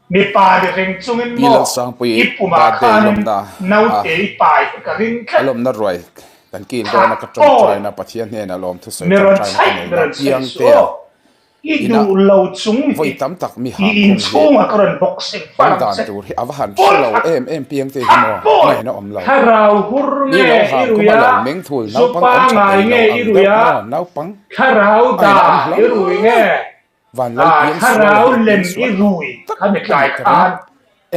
Mipa ni reng chungin Pi maw Lalsangpuii i pumah birthday khanin lawmna a naute i pai hi ka ring a tlat. lawmna ruai kan kil dawn a Thak ka pawl tawngtaina Pathian hnenah lawmthusawi mi rawn tawngtaina ka chhaih nei mi na rawn chhaih suh Piangtea aw. I ina duh lo chung hi vawi tam tak mi i ham khum hi inchhungah ka rawn boxing awm far ang dan che. tur hi a va han Pawl hre lo thak em em Piangte hi thak maw pawl ngaihna awm lo. thlarau hur Mi nge lo i ham rui khum a a, lo meng thul zu naupang awm tha pangai thei lo nge i ang rui deuh a, maw naupang thlarau a da ngaihna awm i rui hlauh nge? Van lal piang sual Thlarau a hi lem piang i sual rui tak kha mi a tlai nih ka ring khan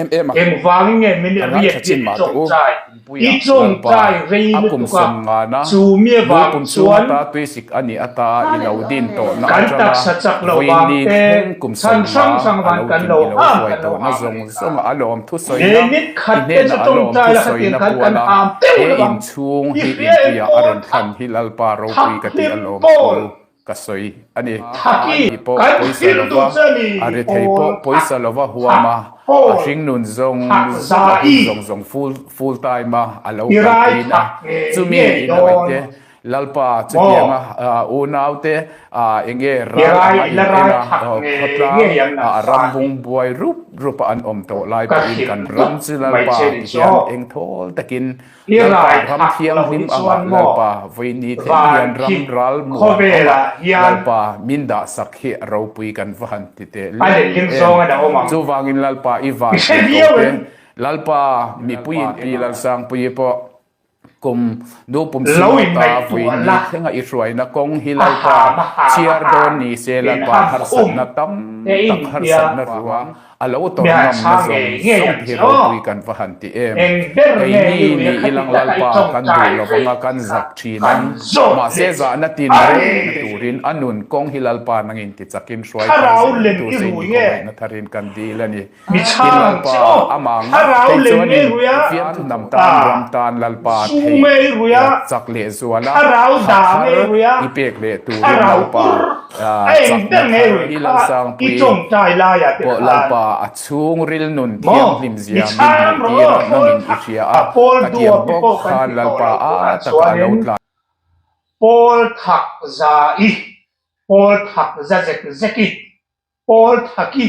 em em a. Engvangin nge min Kan riat ngaithla chin riat i mah teh u. tawngtai? I Puia Lalpa tawngtai rei a kum lutuk a, sawm ngana chu mi nu avang pum chhung chuan ata tuisik a nih ata i lo din tawhna kan atanga taksa chak lo vawiin vang ni te, thleng kum chhan sawm hrang nga hrang a van lo kan tin lo i lo ham hruai kan lo tawhna ham a zawng nih kha. zawng a lawm He thusawina nit i khat te hnena chu a lawm tawngtai la thusawina khatiang khan kan puala ham teuh he lo vang. inchhung I hi hria em inpuia a pawl rawn thak thlan hi Lalpa thak ropui ka tih a hlim lawm pawl. thu. Ka sawi a ni. Thaki Ani pawh kan pawisa thil lova, duh che ni a rethei pawl pawh thak pawisa lova huam thak a, a pawl hringnun zawng thak zawng a hun zai zawng zawng full full time a a lo i rai kalpuiin a. thak nge Chumi nge inawih dawn te, Lalpa maw? chutianga unaute enge I ral rai anga i la in rai en a, thak nge khawtlang ngei ang nang a fa ram hi. bung buai rup rup a an awm tawh lai Ka pawhin hrilh kan dup ram chu mai Lalpa che ni ti chu hian aw. engthawl takin I Lalpa rai ram thak lo thianghlim hi anga chuan maw Lalpa vawiini thleng hian van ram khi ral muan khawvelah anga hian Lalpa min dah sak hi a ropui kan va han ti teh a lul letling em. zawngin a awm ang. Chuvangin Lalpa i van I hre tirh viau ko te em? Lalpa mipuiin Pi Lalsangpuii pawh kum nu pum Lo sung ata inngaihtuah vawiini la. thlenga i hruaina kawng hi A Lalpa ham a ham a chhiar dawn ham ni se min Lalpa ham khum harsatna tam te tak in tia harsatna ruang A lo Mi han tawrh ngamna chhang zawng ngei ngei zawng ang hi che aw. ropui kan va han ti em. Eng ber nge Keini i ni rui a khati ilang taka i Lalpa kan duh tawngtai lo rei anga kan kha zak thin kan ang. zawt Mahse leh che zahna tin a reng ni. turin a nun kawng hi Lalpa nangin ti chakin hruai thar Thlarau zel lem tur i che in rui i nge? khawngaihna tharin kan dil a ni. Mi Tin chhang ang Lalpa che aw. amah ngat Thlarau phei lem chuanin i rui a, fiamthu hnam tan ram tan Lalpa zu theih nge i rui a, chak leh zual a, thlarau tha da thar nge i rui a, i pek leh turin thlarau Lalpa ur a eng chakna ber nge thar rui i kha i Lalsangpui tawngtai laiah te pawh khan Lalpa a chhungril nun maw thianghlim mi zia min chhang hmuh rawh tir a aw pawl nangin i thak hria a a, pawl khatiang duapi bawk pawh kan khan ti tawh Lalpa lo a tunah taka a lo chuanin tlan. pawl thak za i pawl thak za zek zek i Pawl Thaki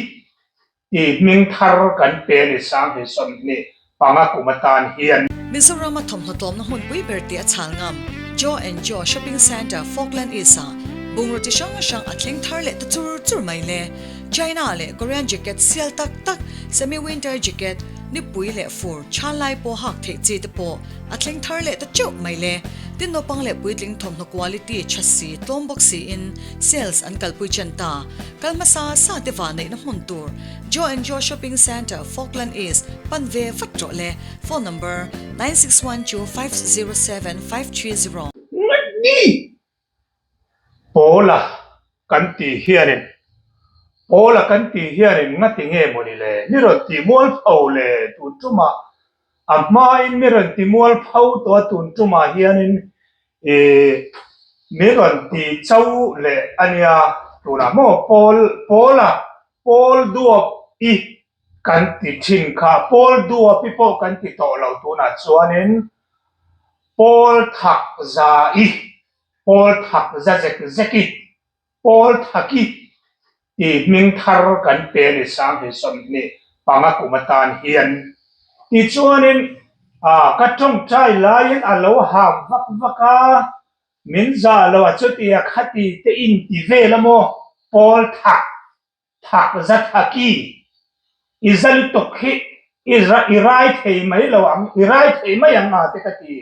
tih hming thar kan pe a ni 2025 kum atan hian. Mizoram-a thawmhnaw tlawmna hmunpui ber tih a chhal ngam Joe and Joe Shopping Centre, Falkland East-ah bungraw chi hrang hrang a thleng thar leh ta chur chur mai le. China leh Korean jacket sial tak tak, semi-winter jacket, nipui leh fur, chhan lai pawh hak theih chi te pawh a thleng thar leh ta teuh mai le. Tin naupang leh puitling thawmhnaw quality tha si, tlawm bawk siin Sales an kalpui chen ta. Kal hmasa sa te va neihna hmun tur Joe and Joe Shopping Centre, Falkland East, pan ve vat rawh le. Phone number, 9612507530. Ngati Pawla kan tih hianin Pawla kan tih hianin ngati nge mawni le? Mi rawn tih mualpho le tun tumah a hmain mi rawn ti mualpho tawh a tun tumah hianin Ih, mi rawn ti cho leh a nia, tunah maw Paul, Paula, Paul duap i kan ti thin kha, Paul duap i pawh kan ti tawh lo tunah chuanin Paul thak za i, Paul thak za zek zek i, Paul Thaki tih hming thar kan pe a ni 2025 kum atan hian. Tichuanin ka tawngtai laiin a lo ham vak vak a, min zah lo a chutia khati te in ti vel a maw Paul Thak, Thak za Thaki, i za lutuk hi i rai thei mai lo ang, i rai thei mai ang a te ka ti.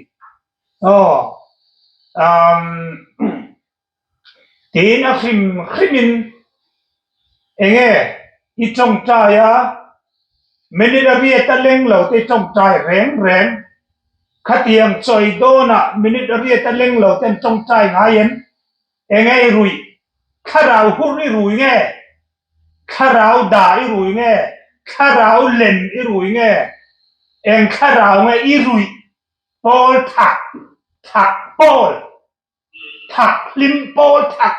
Aw umm. Tiin a hrim hrimin enge i tawngtai a, minute a riat a leng lo te i tawngtai reng reng. Khatiang chawi dawnah minute a riat a leng lo te an tawngtai ngai em? Enge i ruih? Thlarau hur i rui nge? Thlarau da i rui nge? Thlarau lem i rui nge? Eng thlarau nge i ruih? Pawl thak thak pawl. Thak hlim pawl thak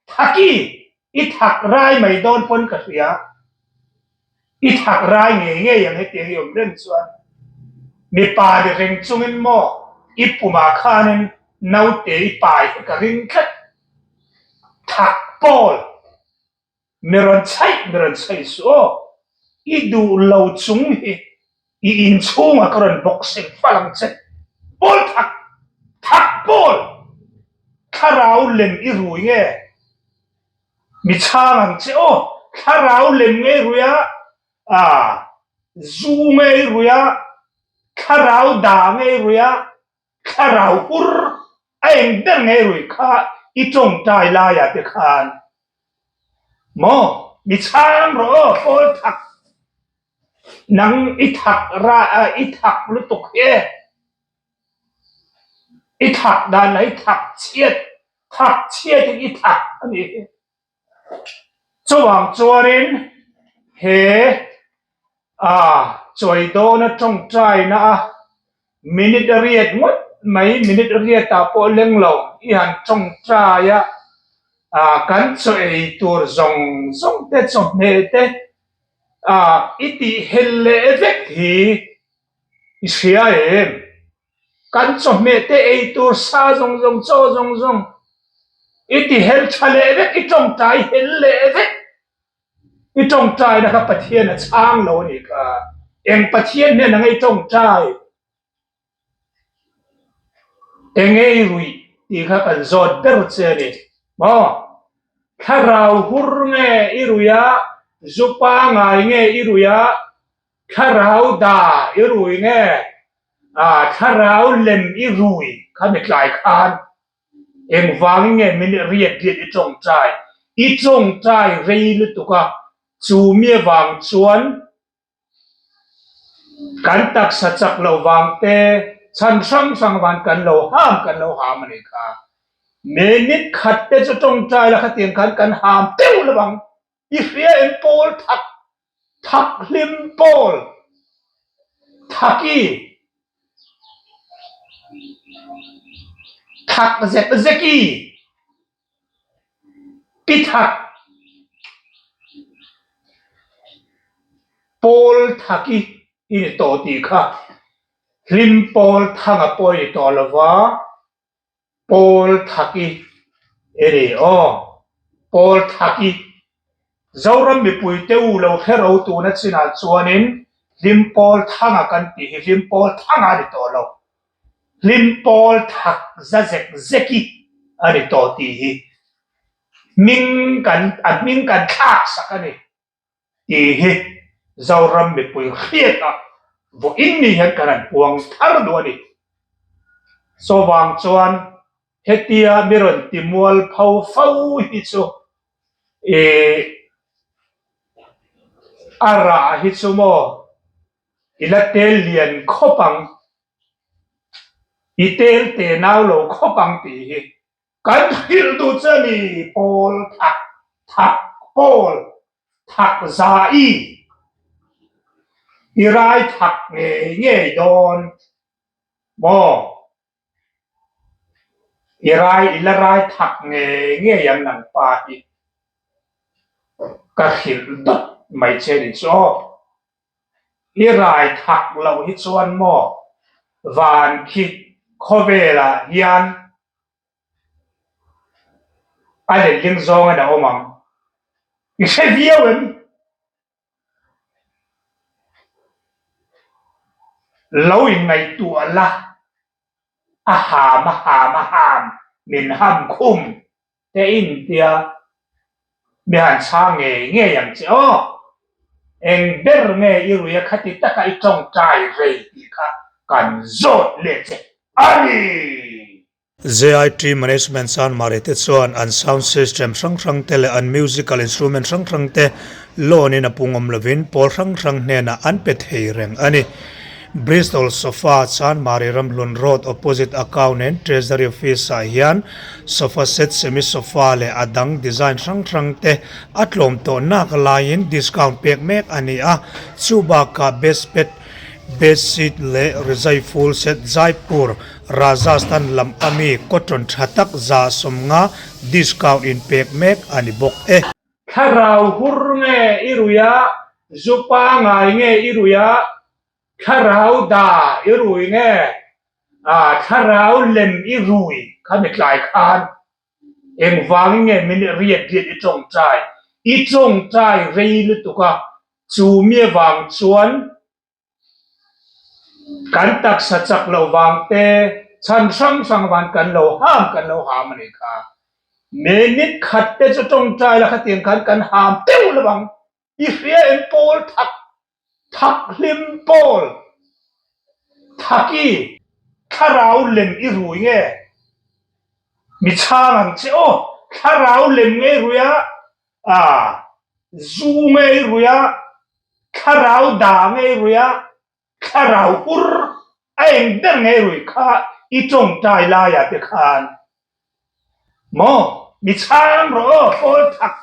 thaki i thak rai mai dawn pawn ka hria. I thak rai ngei ngei ang hetiang i awm reng chuan mipa ni reng chungin maw i pumah khanin naute i pai hi ka ring tlat. Thak pawl mi rawn chhaih mi rawn chhaih suh aw. I duh lo chung hi i inchhungah ka rawn boxing fal ang che. Pawl thak thak pawl! Thlarau lem i rui nge? Mi chhang ang che aw, thlarau lem nge i rui a, ah, zu nge i rui a, thlarau da nge i rui a, Thlarau hur a eng ber ngei rui kha i tawngtai laiah te khan maw mi chhang rawh aw pawl thak nang i thak ra i thak lutuk hi e i thak dan lah i thak chhiat thak chhiat in i thak a nih hi chuvang chuanin he A chawi dawn a tawngtaina a minute riat ngawt mai, minute riat ah pawh leng lo i han tawngtai a, a kan chaw ei tur zawng zawng te chawhmeh te a i tih hel leh vek hi i hria em? Kan chawhmeh te ei tur sa zawng zawng chaw zawng zawng i ti hel tha leh vek, i tawngtai hel leh vek. I tawngtaina kha Pathian a chhang lo a nih kha. Eng Pathian hian ang i tawngtai? Eng nge i ruih tih kha kan zawt ber che a ni. Maw? Thlarau hur nge i ruih a, zu pangai nge i ruih a, thlarau da i rui nge, thlarau lem i rui kha mi tlai khan Engvangin nge min riat riat i tawngtai? I tawngtai rei lutuk a, chu mi avang chuan kan taksa chak loh vang te, chhan hrang hrang avang kan lo ham kan lo ham a nih kha. Minute khat te chu tawngtai la khatiang khan kan ham teuh lo ang. I hria em pawl thak thak hlim pawl thaki thak zek zeki pi thak pawl thaki i ni tawh tih kha hlim pawl thanga pawh i ni tawh lova. Pawl Thaki e ni aw. Pawl Thaki. Zoram mipui te u lo hre ro tuna chinah chuanin Hlim Pawl Thanga kan tih hi Hlim Pawl Thanga a ni tawh lo. Hlim Pawl Thak za zek zeki a ni tawh tih hi hming kan a hming kan thlak sak a ni. Tih hi Zoram mipui hriatah vawiin ni hian kan han puang thar duh a ni. Chuvang chuan hetia mi rawn ti mual pho fo hi chu ih a rah hi chu maw i la tel lian khawp ang, i tel te nau lo khawp ang tih hi Kan hrilh duh che a ni, Paul thak thak Paul thak za i i rai thak ngei ngei dawn maw? I rai i la rai thak ngei ngei ang nang pa hi ka hrilh dawt mai che ni chu aw. I rai thak loh hi chuan maw van khi khawvelah hian A letling zawngin a awm ang. I hre viau em? Lo inngaihtuah la, a ham a ham a ham min ham khum te in tia mi han chhang ngei ngei ang che aw. Eng ber nge i rui a khati taka i tawngtai rei tih kha kan zawt leh che a ni. JIT Management Chanmari te chuan an sound system hrang hrang te leh an musical instrument hrang hrang te loan in a pung awm lovin pawl hrang hrang hnenah an pe thei reng a ni. Bristol Sofa Chanmari Ramhlun Road opposite Account and Treasury Office ah hian sofa set, semi sofa leh a dang design hrang hrang te a tlawm tawh nak laiin discount pek mek a ni a, chubakah best pet Bedsheet leh rizai full set Jaipur, Rajasthan lam ami cotton tha tak 150 discount in pek mek a ni bawk e. Thlarau hur nge i rui a, zu pangai nge i rui a, thlarau da i rui nge, thlarau lem i rui kha mi tlai khan Engvangin nge min riat riat i tawngtai? I tawngtai rei lutuk a, Chu mi avang chuan kan taksa chak loh vang te, chhan hrang hrang avang kan lo ham kan lo ham a nih kha. Minute khat te chu tawngtai la khatiang khan kan ham teuh lo ang. I hria em pawl thak thak hlim pawl thaki thlarau lem i rui nge? Mi chhang ang che aw, thlarau lem nge i rui a, ah zu nge i rui a, thlarau da nge i rui a, thlarau hur a eng ber nge i rui kha i tawngtai laiah te khan maw mi chhang rawh aw pawl thak.